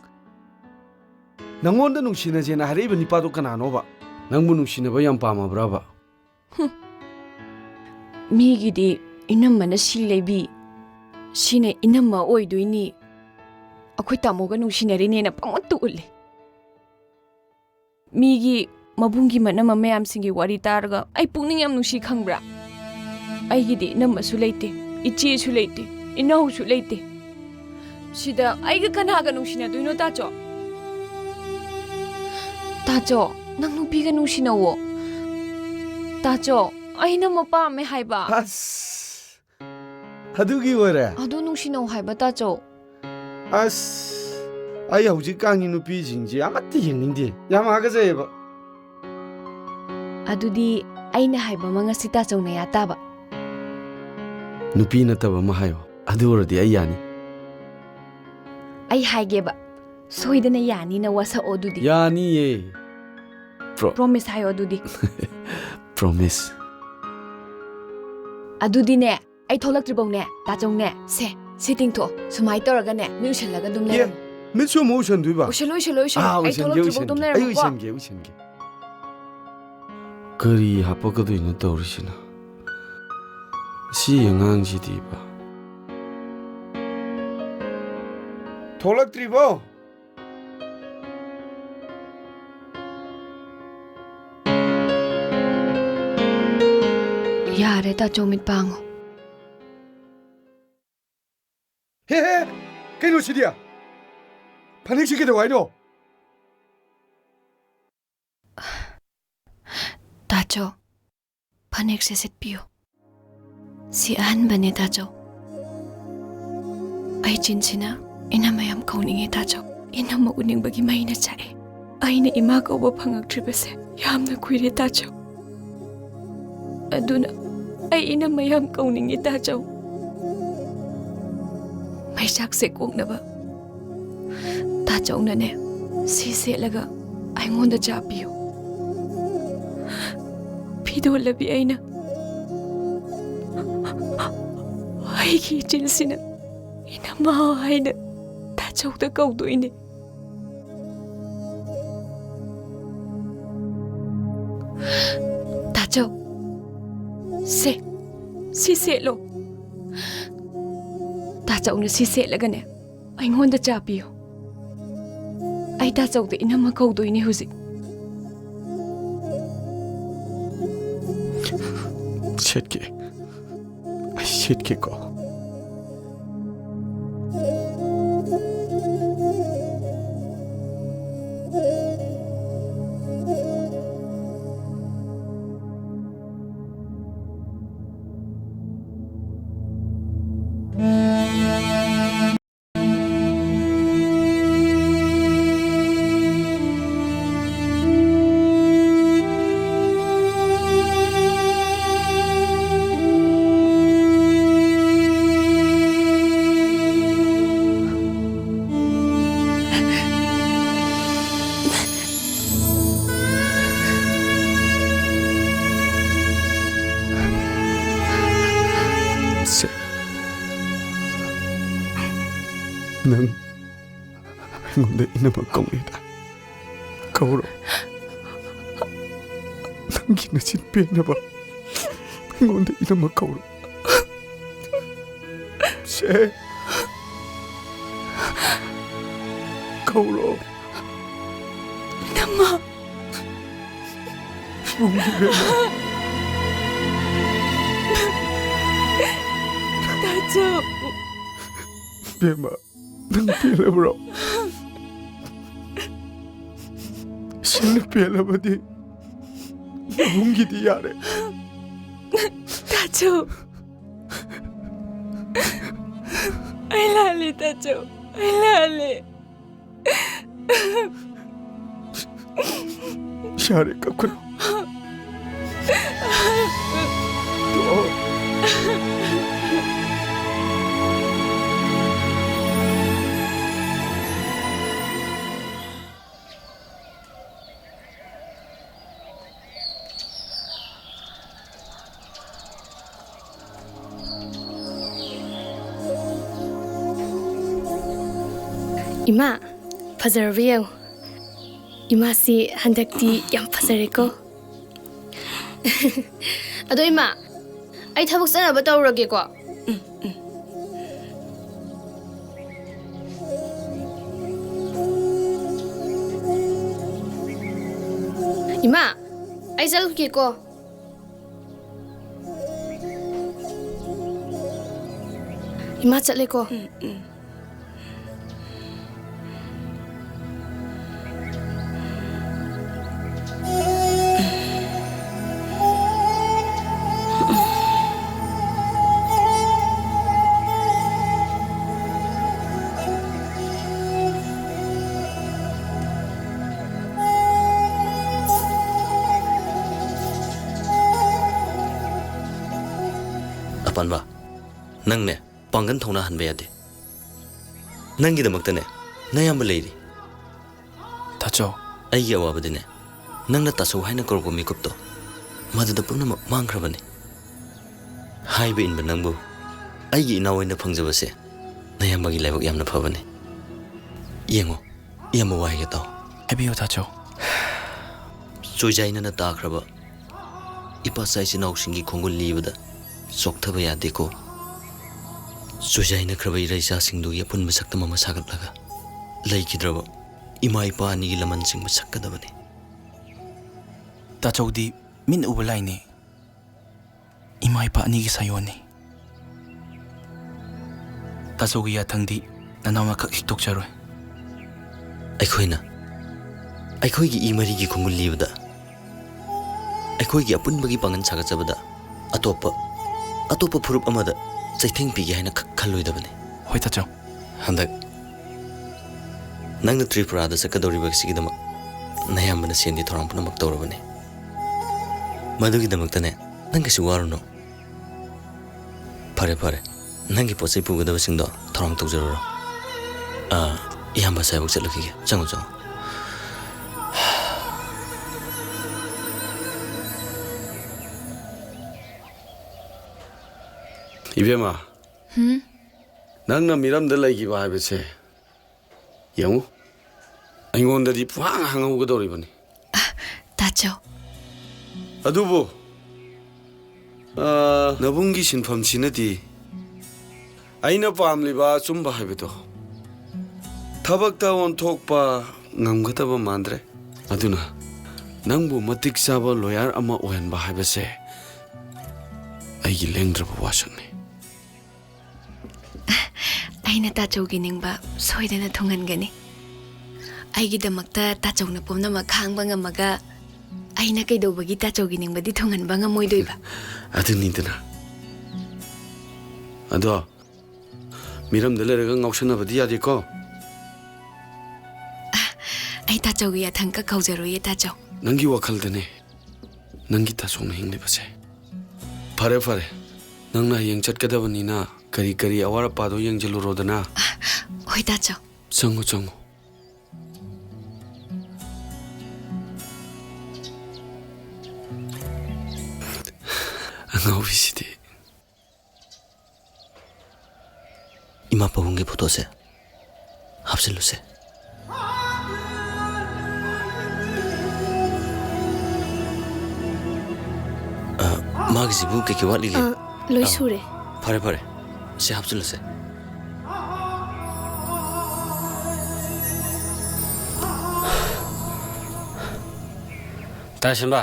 ꯅꯪꯉꯣꯟꯗ ꯅꯨꯡꯁꯤꯅꯁꯦꯅ ꯍꯥꯏꯔꯛꯏꯕ ꯅꯤꯄꯥꯗꯣ ꯀꯅꯥꯅꯣꯕ? ꯅꯪꯕꯨ ꯅꯨꯡꯁꯤꯅꯕ ꯌꯥꯝ ꯄꯥꯝꯃꯕ꯭ꯔꯕ? ꯍꯨꯝ꯫ ꯃꯤꯒꯤꯗꯤ ꯏꯅꯝꯃꯅ ꯁꯤ ꯂꯩꯕꯤ, ꯁꯤꯅ ꯏꯅꯝꯃ ꯑꯣꯏꯗꯣꯏꯅꯤ, ꯑꯩꯈꯣꯏ ꯇꯥꯃꯣꯒ ꯅꯨꯡꯁꯤꯅꯔꯤꯅꯦꯅ ꯄꯪꯎꯠꯇ ꯎꯠꯂꯤ꯫ ꯃꯤꯒꯤ ꯃꯕꯨꯡꯒꯤ ꯃꯅꯝꯃ ꯃꯌꯥꯝꯁꯤꯡꯒꯤ ꯋꯥꯔꯤ ꯇꯥꯔꯒ ꯑꯩ ꯄꯨꯛꯅꯤꯡ ꯌꯥꯝ ꯅꯨꯡꯁꯤ, ꯈꯪꯕ꯭ꯔꯥ? ꯑꯩꯒꯤꯗꯤ ꯏꯅꯝꯃꯁꯨ ꯂꯩꯇꯦ, ꯏꯆꯦꯁꯨ ꯂꯩꯇꯦ, ꯏꯅꯥꯎꯁꯨ ꯂꯩꯇꯦ꯫ ꯁꯤꯗ ꯑꯩꯒ ꯀꯅꯥꯒ ꯅꯨꯡꯁꯤꯅꯗꯣꯏꯅꯣ, ꯇꯥꯆꯧ? ꯇꯥꯆꯧ, ꯅꯪ ꯅꯨꯄꯤꯒ ꯅꯨꯡꯁꯤꯅꯧꯋꯣ꯫ ꯇꯥꯆꯧ, ꯑꯩ ꯅꯝꯃ ꯄꯥꯝꯃꯦ ꯍꯥꯏꯕ꯫ ꯑꯁ, ꯑꯗꯨꯒꯤ ꯑꯣꯏꯔꯦ? ꯑꯗꯨ ꯅꯨꯡꯁꯤꯅꯧ ꯍꯥꯏꯕ, ꯇꯥꯆꯧ꯫ ꯑꯁ, ꯑꯩ ꯍꯧꯖꯤꯛꯀꯥꯟꯒꯤ ꯅꯨꯄꯤꯁꯤꯡꯁꯦ ꯑꯃꯠꯇ ꯌꯦꯡꯅꯤꯡꯗꯦ, ꯌꯥꯝ ꯍꯥꯒꯠꯆꯩꯌꯦꯕ꯫ ꯑꯗꯨꯗꯤ ꯑꯩꯅ ꯍꯥꯏꯕ ꯑꯃ ꯉꯁꯤ ꯇꯥꯆꯧꯅ ꯌꯥ ꯇꯥꯕ꯫ ꯅꯨꯄꯤ ꯅꯠꯇꯕ ꯑꯃ ꯍꯥꯏꯌꯣ, ꯑꯗꯨ ꯑꯣꯏꯔꯗꯤ ꯑꯩ ꯌꯥꯅꯤ꯫ ꯑꯩ ꯍꯥꯏꯒꯦꯕ, ꯁꯣꯏꯗꯅ ꯌꯥꯅꯤꯅ ꯋꯥꯁꯛꯑꯣ ꯑꯗꯨꯗꯤ꯫ ꯌꯥꯅꯤꯌꯦ꯫ Pro- Promise ꯍꯥꯏꯌꯣ ꯑꯗꯨꯗꯤ꯫ Promise꯫ ꯑꯗꯨꯗꯤꯅꯦ, ꯑꯩ ꯊꯣꯛꯂꯛꯇ꯭ꯔꯤꯐꯧꯅꯦ, ꯇꯥꯆꯧꯅꯦ, ꯁꯦ, ꯁꯤ ꯇꯤꯡꯊꯣꯛꯑꯣ꯫ ꯁꯨꯃꯥꯏꯅ ꯇꯧꯔꯒꯅꯦ, ꯃꯤꯠ ꯎꯏꯁꯜꯂꯒ ꯑꯗꯨꯝ ꯑꯦ, ꯂꯩꯔꯝꯃꯣ꯫ ꯃꯤꯠꯁꯨ ꯑꯃꯨꯛ ꯎꯏꯁꯟꯗꯣꯏꯕ? ꯎꯏꯁꯜꯂꯨ, ꯎꯏꯁꯜꯂꯨ, ꯎꯏꯁꯜꯂꯨ꯫ ꯑꯥ, ꯑꯩ ꯎꯏꯁꯟꯒꯦ, ꯊꯣꯛꯂꯛꯇ꯭ꯔꯤꯐꯥꯎ ꯑꯗꯨꯝ ꯎꯏꯁꯟꯒꯦ꯫ ꯑꯩ ꯂꯩꯔꯝꯃꯣꯀꯣ꯫ ꯎꯏꯁꯟꯒꯦ, ꯎꯏꯁꯟꯒꯦ꯫ ꯀꯔꯤ ꯍꯥꯄꯛꯀꯗꯣꯏꯅꯣ ꯇꯧꯔꯤꯁꯤꯅ? ꯁꯤ ꯑꯉꯥꯡꯁꯤꯗꯤꯕ꯫ ꯊꯣꯛꯂꯛꯇ꯭ꯔꯤꯕꯣ? ꯌꯥꯔꯦ, ꯇꯥꯆꯧ, ꯃꯤꯠ ꯄꯥꯡꯉꯣ꯫ ꯍꯦ, ꯍꯦ! ꯀꯩꯅꯣ ꯁꯤꯗꯤ? ꯐꯅꯦꯛꯁꯤ ꯀꯩꯗꯧ ꯍꯥꯏꯅꯣ? ꯇꯥꯆꯧ, ꯐꯅꯦꯛꯁꯦ ꯁꯦꯠꯄꯤꯌꯨ꯫ ꯁꯤ ꯑꯍꯟꯕꯅꯦ, ꯇꯥꯆꯧ꯫ ꯑꯩ ꯆꯤꯟꯁꯤꯅ ꯏꯅꯝꯃ ꯌꯥꯝ ꯀꯧꯅꯤꯡꯉꯦ, ꯇꯥꯆꯧ꯫ ꯏꯅꯝꯃ ꯎꯅꯤꯡꯕꯒꯤ ꯃꯩꯅ ꯆꯥꯛꯑꯦ꯫ ꯑꯩꯅ ꯏꯃꯥ ꯀꯧꯕ ꯐꯪꯉꯛꯇ꯭ꯔꯤꯕꯁꯦ ꯌꯥꯝꯅ ꯀꯨꯏꯔꯦ, ꯇꯥꯆꯧ꯫ ꯑꯗꯨꯅ ꯑꯩ ꯏꯅꯝꯃ ꯌꯥꯝ ꯀꯧꯅꯤꯡꯉꯤ, ꯇꯥꯆꯧ꯫ ꯃꯩꯆꯥꯛꯁꯦ ꯀꯣꯛꯅꯕ ꯇꯥꯆꯧꯅꯅꯦ, ꯁꯤ ꯁꯦꯠꯂꯒ ꯑꯩꯉꯣꯟꯗ ꯆꯥ ꯄꯤꯌꯨ꯫ ꯐꯤꯗꯣꯜꯂꯕꯤ ꯑꯩꯅ, ꯑꯩꯒꯤ ꯏꯆꯤꯜꯁꯤꯅ ꯏꯅꯝꯃ ꯍꯥꯏꯅ ꯇꯥꯆꯧꯗ ꯀꯧꯗꯣꯏꯅꯦ꯫ ꯇꯥꯆꯧ, ꯁꯦ, ꯁꯤ ꯁꯦꯠꯂꯣ꯫ ꯇꯥꯆꯧꯅ ꯁꯤ ꯁꯦꯠꯂꯒꯅꯦ, ꯑꯩꯉꯣꯟꯗ ꯆꯥ ꯄꯤꯌꯨ꯫ ꯑꯩ ꯇꯥꯆꯧꯗ ꯏꯅꯝꯃ ꯀꯧꯗꯣꯏꯅꯦ ꯍꯧꯖꯤꯛ꯫ ꯁꯦꯠꯀꯦ꯫ ꯑꯩ ꯁꯦꯠꯀꯦꯀꯣ꯫ ꯁꯦ, ꯅꯪ ꯑꯩꯉꯣꯟꯗ ꯏꯅꯝꯃ ꯀꯧꯅꯤꯗ꯫ ꯀꯧꯔꯣ꯫ ꯅꯪꯒꯤ ꯅꯆꯤꯟ ꯄꯦꯟꯅꯕ ꯑꯩꯉꯣꯟꯗ ꯏꯅꯝꯃ ꯀꯧꯔꯣ꯫ ꯁꯦ꯫ ꯀꯧꯔꯣ꯫ ꯏꯅꯝꯃ꯫ ꯏꯕꯨꯡꯒꯤ ꯕꯦꯝꯃ꯫ ꯇꯥꯆꯧ꯫ ꯕꯦꯝꯃ, ꯅꯪ ꯄꯦꯜꯂꯕ꯭ꯔꯣ? ꯁꯤꯅ ꯄꯦꯜꯂꯕꯗꯤ ꯅꯕꯨꯡꯒꯤꯗꯤ ꯌꯥꯔꯦ꯫ ꯇꯥꯆꯧ꯫ ꯑꯩ ꯂꯥꯜꯂꯦ, ꯇꯥꯆꯧ꯫ ꯑꯩ ꯂꯥꯜꯂꯦ꯫ ꯌꯥꯔꯦ, ꯀꯞꯀꯅꯨ꯫ ꯇꯣꯛꯑꯣ꯫ ꯏꯃꯥ, ꯐꯖꯔꯕ ꯌꯦꯡꯉꯨ꯫ ꯏꯃꯥꯁꯤ ꯍꯟꯗꯛꯇꯤ ꯌꯥꯝ ꯐꯖꯔꯦꯀꯣ꯫ ꯑꯗꯣ ꯏꯃꯥ, ꯑꯩ ꯊꯕꯛ ꯆꯠꯅꯕ ꯇꯧꯔꯒꯦꯀꯣ꯫ ꯎꯝ, ꯎꯝ꯫ ꯏꯃꯥ, ꯑꯩ ꯆꯠꯂꯨꯒꯦꯀꯣ꯫ ꯏꯃꯥ ꯆꯠꯂꯦꯀꯣ꯫ ꯎꯝ, ꯎꯝ꯫ ꯑꯄꯥꯟꯕ, ꯅꯪꯅꯦ ꯄꯥꯡꯒꯟ ꯊꯧꯅꯥ ꯍꯟꯕ ꯌꯥꯗꯦ꯫ ꯅꯪꯒꯤꯗꯃꯛꯇꯅꯦ ꯅꯌꯥꯝꯕ ꯂꯩꯔꯤ꯫ ꯇꯥꯆꯧ꯫ ꯑꯩꯒꯤ ꯑꯋꯥꯕꯗꯤꯅꯦ, ꯅꯪꯅ ꯇꯥꯆꯧ ꯍꯥꯏꯅ ꯀꯧꯔꯛꯄ ꯃꯤꯀꯨꯞꯇꯣ, ꯃꯗꯨꯗ ꯄꯨꯝꯅꯃꯛ ꯃꯥꯡꯈ꯭ꯔꯕꯅꯤ꯫ ꯍꯥꯏꯕ ꯏꯟꯕ ꯅꯪꯕꯨ ꯑꯩꯒꯤ ꯏꯅꯥꯎ ꯑꯣꯏꯅ ꯐꯪꯖꯕꯁꯦ ꯅꯌꯥꯝꯕꯒꯤ ꯂꯥꯏꯕꯛ ꯌꯥꯝꯅ ꯐꯕꯅꯤ꯫ ꯌꯦꯡꯉꯣ, ꯏꯌꯥꯝꯕ ꯋꯥ ꯍꯥꯏꯒꯦ ꯇꯥꯎ꯫ ꯍꯥꯏꯕꯤꯌꯨ ꯇꯥꯆꯧ꯫ ꯆꯣꯏꯖꯥꯏꯅꯅ ꯇꯥꯈ꯭ꯔꯕ ꯏꯄꯥ ꯏꯆꯥ ꯏꯆꯤꯟ ꯏꯅꯥꯎꯁꯤꯡꯒꯤ ꯈꯣꯡꯒꯨꯜ ꯂꯤꯕꯗ ꯆꯣꯛꯊꯕ ꯌꯥꯗꯦꯀꯣ꯫ ꯆꯣꯏꯖꯥꯏꯅꯈ꯭ꯔꯕ ꯏꯔꯩꯆꯥꯁꯤꯡꯗꯨꯒꯤ ꯑꯄꯨꯟꯕ ꯁꯛꯇꯝ ꯑꯃ ꯁꯥꯒꯠꯂꯒ ꯂꯩꯈꯤꯗ꯭ꯔꯕ ꯏꯃꯥ ꯏꯄꯥ ꯑꯅꯤꯒꯤ ꯂꯃꯟꯁꯤꯡꯕꯨ ꯁꯛꯀꯗꯕꯅꯤ꯫ ꯇꯥꯆꯧꯗꯤ ꯃꯤꯠꯅ ꯎꯕ ꯂꯥꯏꯅꯤ꯫ ꯏꯃꯥ ꯏꯄꯥ ꯑꯅꯤꯒꯤ ꯁꯥꯌꯣꯟꯅꯤ꯫ ꯇꯥꯆꯧꯒꯤ ꯌꯥꯊꯪꯗꯤ ꯅꯅꯥꯎꯅ ꯈꯛ ꯍꯤꯛꯇꯣꯛꯆꯔꯣꯏ꯫ ꯑꯩꯈꯣꯏꯅ ꯑꯩꯈꯣꯏꯒꯤ ꯏ ꯃꯔꯤꯒꯤ ꯈꯣꯡꯒꯨꯜ ꯂꯤꯕꯗ, ꯑꯩꯈꯣꯏꯒꯤ ꯑꯄꯨꯟꯕꯒꯤ ꯄꯥꯡꯒꯜ ꯁꯥꯒꯠꯆꯕꯗ ꯑꯇꯣꯞꯄ, ꯑꯇꯣꯞꯄ ꯐꯨꯔꯨꯞ ꯑꯃꯗ ꯆꯩꯊꯦꯡ ꯄꯤꯒꯦ ꯍꯥꯏꯅ ꯈꯛ ꯈꯜꯂꯣꯏꯗꯕꯅꯤ꯫ ꯍꯣꯏ ꯇꯥꯆꯧ꯫ ꯍꯟꯗꯛ ꯅꯪꯅ ꯇ꯭ꯔꯤꯄꯨꯔꯥꯗ ꯆꯠꯀꯗꯧꯔꯤꯕ ꯑꯁꯤꯒꯤꯗꯃꯛ ꯅꯌꯥꯝꯕꯅ ꯁꯦꯟꯒꯤ ꯊꯧꯔꯥꯡ ꯄꯨꯝꯅꯃꯛ ꯇꯧꯔꯕꯅꯤ꯫ ꯃꯗꯨꯒꯤꯗꯃꯛꯇꯅꯦ, ꯅꯪ ꯀꯩꯁꯨ ꯋꯥꯔꯨꯅꯨ꯫ ꯐꯔꯦ, ꯐꯔꯦ꯫ ꯅꯪꯒꯤ ꯄꯣꯠ ꯆꯩ ꯄꯨꯒꯗꯕꯁꯤꯡꯗꯣ ꯊꯧꯔꯥꯡ ꯇꯧꯖꯔꯨꯔꯣ꯫ ꯑꯥ, ꯏꯌꯥꯝꯕ ꯑꯁ꯭ꯋꯥꯏꯐꯥꯎ ꯆꯠꯂꯨꯈꯤꯒꯦ꯫ ꯆꯪꯉꯣ, ꯆꯪꯉꯣ꯫ ꯏꯕꯦꯝꯃ, ꯍꯨꯝ? ꯅꯪꯅ ꯃꯤꯔꯝꯗ ꯂꯩꯈꯤꯕ ꯍꯥꯏꯕꯁꯦ ꯌꯦꯡꯉꯨ, ꯑꯩꯉꯣꯟꯗꯗꯤ ꯄꯨꯡꯍꯥꯡ ꯍꯥꯡꯍꯧꯒꯗꯧꯔꯤꯕꯅꯤ꯫ ꯇꯥꯆꯧ꯫ ꯑꯗꯨꯕꯨ ꯑ, ꯅꯕꯨꯡꯒꯤ ꯁꯤꯟꯐꯝꯁꯤꯅꯗꯤ ꯑꯩꯅ ꯄꯥꯝꯂꯤꯕ ꯑꯆꯨꯝꯕ ꯍꯥꯏꯕꯗꯣ ꯊꯕꯛꯇ ꯑꯣꯟꯊꯣꯛꯄ ꯉꯝꯒꯗꯕ ꯃꯥꯟꯗ꯭ꯔꯦ꯫ ꯑꯗꯨꯅ ꯅꯪꯕꯨ ꯃꯇꯤꯛ ꯆꯥꯕ ꯂꯣꯌꯔ ꯑꯃ ꯑꯣꯏꯍꯟꯕ ꯍꯥꯏꯕꯁꯦ ꯑꯩꯒꯤ ꯂꯦꯡꯗ꯭ꯔꯕ ꯋꯥꯁꯛꯅꯤ꯫ ꯑꯩꯅ ꯇꯥꯆꯧꯒꯤ ꯅꯤꯡꯕ ꯁꯣꯏꯗꯅ ꯊꯨꯡꯍꯟꯒꯅꯤ꯫ ꯑꯩꯒꯤꯗꯃꯛꯇ ꯇꯥꯆꯧꯅ ꯄꯨꯝꯅꯃꯛ ꯈꯥꯡꯕ ꯉꯝꯃꯒ ꯑꯩꯅ ꯀꯩꯗꯧꯕꯒꯤ ꯇꯥꯆꯧꯒꯤ ꯅꯤꯡꯕꯗꯤ ꯊꯨꯡꯍꯟꯕ ꯉꯝꯃꯣꯏꯗꯣꯏꯕ? ꯑꯗꯨꯅꯤꯗꯅ꯫ ꯑꯗꯣ ꯃꯤꯔꯝꯗ ꯂꯩꯔꯒ ꯉꯥꯎꯁꯟꯅꯕꯗꯤ ꯌꯥꯗꯦꯀꯣ꯫ ꯑꯩ ꯇꯥꯆꯧꯒꯤ ꯌꯥꯊꯪ ꯀꯛ ꯀꯧꯖꯔꯣꯏꯌꯦ ꯇꯥꯆꯧ꯫ ꯅꯪꯒꯤ ꯋꯥꯈꯜꯗꯅꯦ ꯅꯪꯒꯤ ꯇꯥꯆꯧꯅ ꯍꯤꯡꯂꯤꯕꯁꯦ꯫ ꯐꯔꯦ ꯐꯔꯦ, ꯅꯪꯅ ꯍꯌꯦꯡ ꯆꯠꯀꯗꯕꯅꯤꯅ ꯀꯔꯤ ꯀꯔꯤ ꯑꯋꯥꯠ ꯑꯄꯥꯗꯣ ꯌꯦꯡꯁꯤꯜꯂꯨꯔꯣꯗꯅ꯫ ꯍꯣꯏ ꯇꯥꯆꯧ꯫ ꯆꯪꯉꯣ ꯆꯪꯉꯣ꯫ ꯑꯉꯥꯎꯕꯤꯁꯤꯗꯤ꯫ ꯏꯃꯥ ꯄꯥꯕꯨꯡꯒꯤ ꯐꯣꯇꯣꯁꯦ ꯍꯥꯞꯆꯤꯜꯂꯨꯁꯦ꯫ ꯑ, ꯃꯥꯒꯤꯁꯤꯕꯨ ꯀꯩꯀꯩ ꯋꯥꯠꯂꯤꯒꯦ? ꯑ, ꯂꯣꯏ ꯑ, ꯁꯨꯔꯦ꯫ ꯐꯔꯦ ꯐꯔꯦ, ꯁꯤ ꯍꯥꯞꯆꯤꯜꯂꯨꯁꯦ꯫ ꯇꯥꯁꯤꯟꯕ,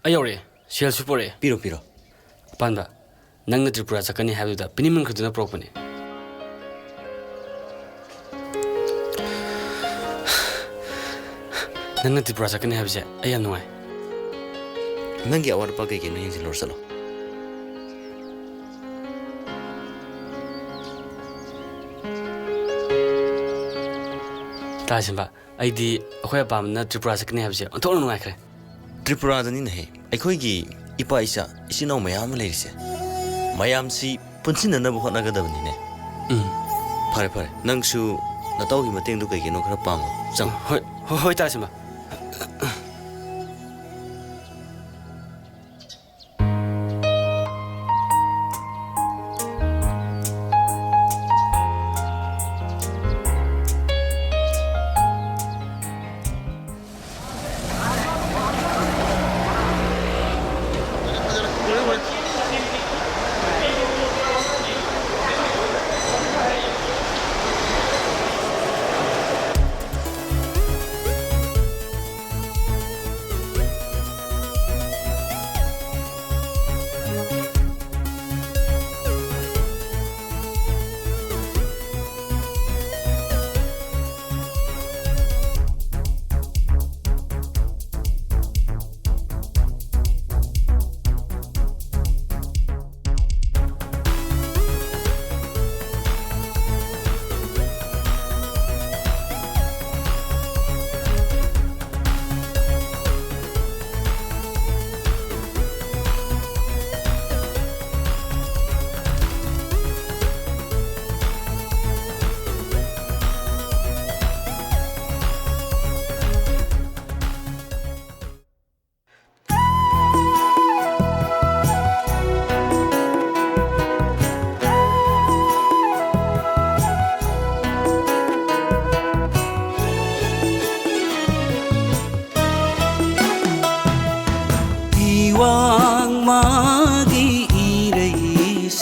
ꯑꯩ ꯌꯧꯔꯛꯑꯦ꯫ ꯁꯦꯜꯁꯨ ꯄꯨꯔꯛꯑꯦ꯫ ꯄꯤꯔꯣ ꯄꯤꯔꯣ꯫ ꯄꯥꯟꯕ, ꯅꯪꯅ ꯇ꯭ꯔꯤꯄꯨꯔꯥ ꯆꯠꯀꯅꯤ ꯍꯥꯏꯕꯗꯨꯗ ꯄꯤꯅꯤꯡꯃꯟꯈꯤꯗꯨꯅ ꯄꯨꯔꯛꯄꯅꯦ꯫ ꯅꯪꯅ ꯇ꯭ꯔꯤꯄꯨꯔꯥ ꯆꯠꯀꯅꯤ ꯍꯥꯏꯕꯁꯦ ꯑꯩ ꯌꯥꯝ ꯅꯨꯡꯉꯥꯏ꯫ ꯅꯪꯒꯤ ꯑꯋꯥꯠ ꯑꯄꯥ ꯀꯩ ꯀꯩꯅꯣ ꯌꯦꯡꯁꯤꯜꯂꯨꯔ ꯆꯠꯂꯣ꯫ ꯇꯥꯁꯤꯟꯕ, ꯑꯩꯗꯤ ꯑꯩꯈꯣꯏ ꯑꯄꯥꯝꯕꯅ ꯇ꯭ꯔꯤꯄꯨꯔꯥ ꯆꯠꯀꯅꯤ ꯍꯥꯏꯕꯁꯦ ꯑꯣꯟꯊꯣꯛꯅ ꯅꯨꯡꯉꯥꯏꯈ꯭ꯔꯦ꯫ ꯇ꯭ꯔꯤꯄꯨꯔꯥꯗꯅꯤꯅꯦꯍꯦ ꯑꯩꯈꯣꯏꯒꯤ ꯏꯄꯥ ꯏꯆꯥ ꯏꯆꯤꯟ ꯏꯅꯥꯎ ꯃꯌꯥꯝ ꯑꯃ ꯂꯩꯔꯤꯁꯦ꯫ ꯃꯌꯥꯝꯁꯤ ꯄꯨꯟꯁꯤꯟꯅꯅꯕ ꯍꯣꯠꯅꯒꯗꯕꯅꯤꯅꯦ꯫ ꯎꯝ꯫ ꯐꯔꯦ ꯐꯔꯦ, ꯅꯪꯁꯨ ꯅꯇꯥꯎꯒꯤ ꯃꯇꯦꯡꯗꯨ ꯀꯩ ꯀꯩꯅꯣ ꯈꯔ ꯄꯥꯡꯉꯣ꯫ ꯆꯪꯉꯣ꯫ ꯍꯣꯏ, ꯍꯣꯏ, ꯍꯣꯏ, ꯇꯥꯁꯤꯟꯕ꯫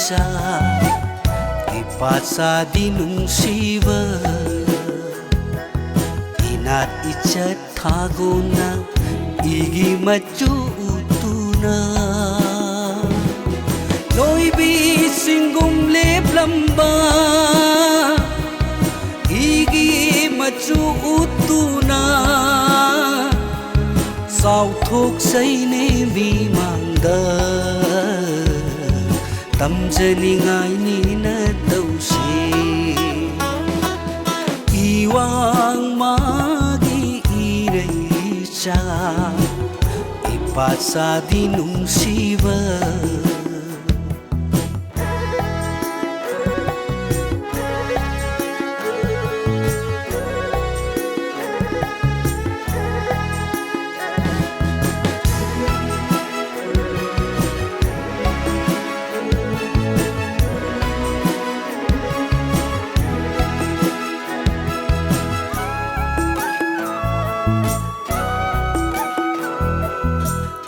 ꯏꯆꯥ, ꯏꯄꯥ ꯆꯥꯗꯤ ꯅꯨꯡꯁꯤꯕ, ꯏꯅꯥꯠ ꯏꯆꯠ ꯊꯥꯒꯣꯟꯅ ꯏꯒꯤ ꯃꯆꯨ ꯎꯠꯇꯨꯅ, ꯂꯣꯏꯕꯤ ꯆꯤꯡꯒꯨꯝ ꯂꯦꯞꯂꯝꯕ ꯏꯒꯤ ꯃꯆꯨ ꯎꯠꯇꯨꯅ, ꯆꯥꯎꯊꯣꯛꯆꯩꯅꯦ ꯃꯤꯃꯥꯡꯗ꯫ ꯇꯝꯖꯅꯤꯡꯉꯥꯏꯅꯤꯅ ꯇꯧꯁꯤ꯫ ꯏꯋꯥꯡ ꯃꯥꯒꯤ ꯏꯔꯩꯆꯥ, ꯏꯄꯥ ꯆꯥꯗꯤ ꯅꯨꯡꯁꯤꯕ꯫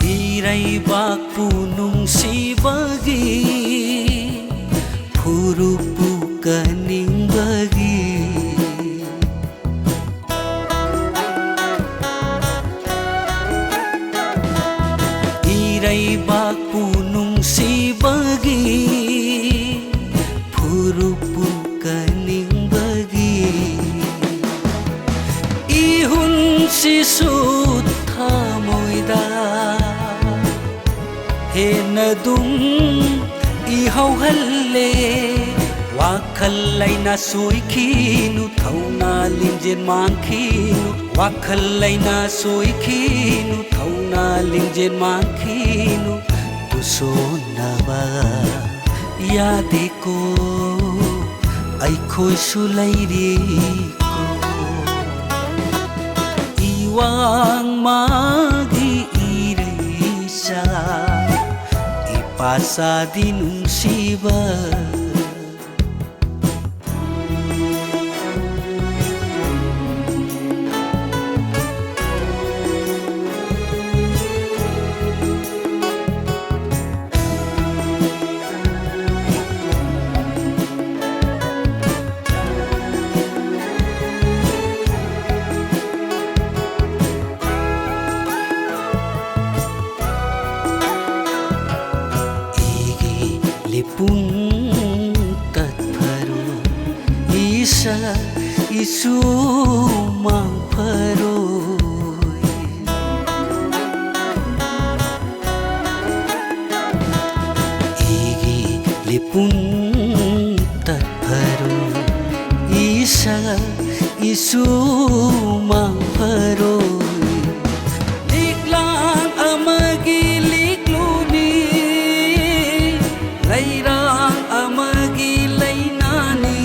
ꯏꯔꯩꯕꯥꯛꯄꯨ ꯅꯨꯡꯁꯤꯕꯒꯤ, ꯐꯨꯔꯨꯞꯄꯨ ꯀꯟꯅꯤꯡꯕꯒꯤ, ꯏꯔꯩꯕꯥꯛꯄꯨ ꯅꯨꯡꯁꯤꯕꯒꯤ, ꯐꯨꯔꯨꯞꯄꯨ ꯀꯟꯅꯤꯡꯕꯒꯤ, ꯏꯍꯨꯟꯁꯤꯁꯨ ꯊꯃꯣꯏꯗ ꯍꯦꯟꯅ ꯑꯗꯨꯝ ꯏꯍꯧꯍꯜꯂꯦ꯫ ꯋꯥꯈꯜ ꯂꯩꯅꯥ ꯁꯣꯏꯈꯤꯅꯨ, ꯊꯧꯅꯥ ꯂꯤꯡꯖꯦꯜ ꯃꯥꯡꯈꯤꯅꯨ꯫ ꯋꯥꯈꯜ ꯂꯩꯅꯥ ꯁꯣꯏꯈꯤꯅꯨ, ꯊꯧꯅꯥ ꯂꯤꯡꯖꯦꯜ ꯃꯥꯡꯈꯤꯅꯨ꯫ ꯇꯨꯁꯣꯟꯅꯕ ꯌꯥꯗꯦꯀꯣ, ꯑꯩꯈꯣꯏꯁꯨ ꯂꯩꯔꯤꯀꯣ꯫ ꯏꯋꯥꯡ ꯃꯥꯒꯤ ꯏꯔꯩꯆꯥ, ꯏꯄꯥ ꯆꯥꯗꯤ ꯅꯨꯡꯁꯤꯕ꯫ ꯇꯠꯐꯔꯣꯏ, ꯏꯁꯥ ꯏꯁꯨ ꯃꯥꯡꯐꯔꯣꯏ꯫ ꯑꯩꯒꯤ ꯂꯤꯄꯨꯟ ꯇꯠꯐꯔꯣꯏ, ꯏꯁꯥ ꯏꯁꯨ ꯃꯥꯡꯐꯔꯣꯏ꯫ ꯂꯤꯛꯂꯥꯡ ꯑꯃꯒꯤ ꯂꯤꯛꯂꯨꯅꯤ, ꯂꯩꯔꯥꯡ ꯑꯃꯒꯤ ꯂꯩꯅꯥꯅꯤ꯫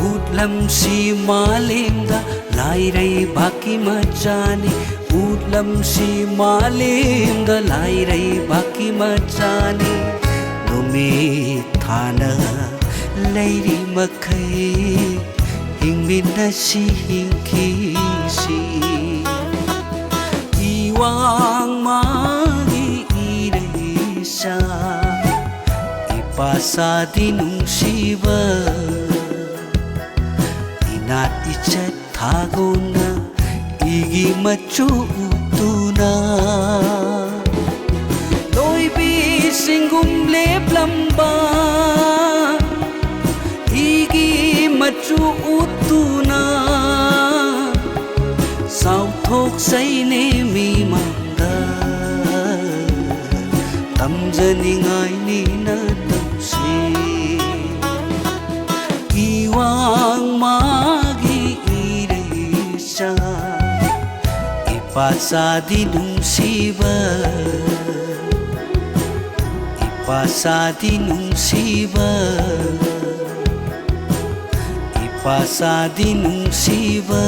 ꯎꯠꯂꯝꯁꯤ ꯃꯥꯂꯦꯝꯗ ꯂꯥꯏꯔꯩꯕꯥꯛꯀꯤ ꯃꯆꯥꯅꯤ, ꯎꯠꯂꯝꯁꯤ ꯃꯥꯂꯦꯝꯗ ꯂꯥꯏꯔꯩꯕꯥꯛꯀꯤ ꯃꯆꯥꯅꯤ꯫ ꯅꯨꯃꯤꯠ ꯊꯥꯅ ꯂꯩꯔꯤ ꯃꯈꯩ ꯍꯤꯡꯃꯤꯟꯅꯁꯤ, ꯍꯤꯡꯈꯤꯁꯤ꯫ ꯏꯋꯥꯡ ꯃꯥꯒꯤ ꯏꯔꯩꯆꯥ, ꯏꯄꯥ ꯁꯥꯗꯤ ꯅꯨꯡꯁꯤꯕ, ꯏꯅꯥꯠ ꯏꯆꯠ ꯊꯥꯒꯣꯟꯅ ꯏꯒꯤ ꯃꯆꯨ ꯎꯠꯇꯨꯅ, ꯂꯣꯏꯕꯤ ꯁꯤꯡꯒꯨꯝ ꯂꯦꯞꯂꯝꯕ ꯏꯒꯤ ꯃꯆꯨ ꯎꯠꯇꯨꯅ, ꯆꯥꯎꯊꯣꯛꯆꯩꯅꯦ ꯃꯤꯃꯥꯡꯗ, ꯇꯝꯖꯅꯤꯡꯉꯥꯏꯅꯤ ꯅꯇꯧꯁꯦ꯫ ꯏꯋꯥꯡ ꯃꯥꯒꯤ ꯏꯔꯩꯆꯥ, ꯏꯄꯥ ꯁꯥꯗꯤ ꯅꯨꯡꯁꯤꯕ, ꯏꯄꯥ ꯁꯥꯗꯤ ꯅꯨꯡꯁꯤꯕ, ꯏꯄꯥ ꯁꯥꯗꯤ ꯅꯨꯡꯁꯤꯕ꯫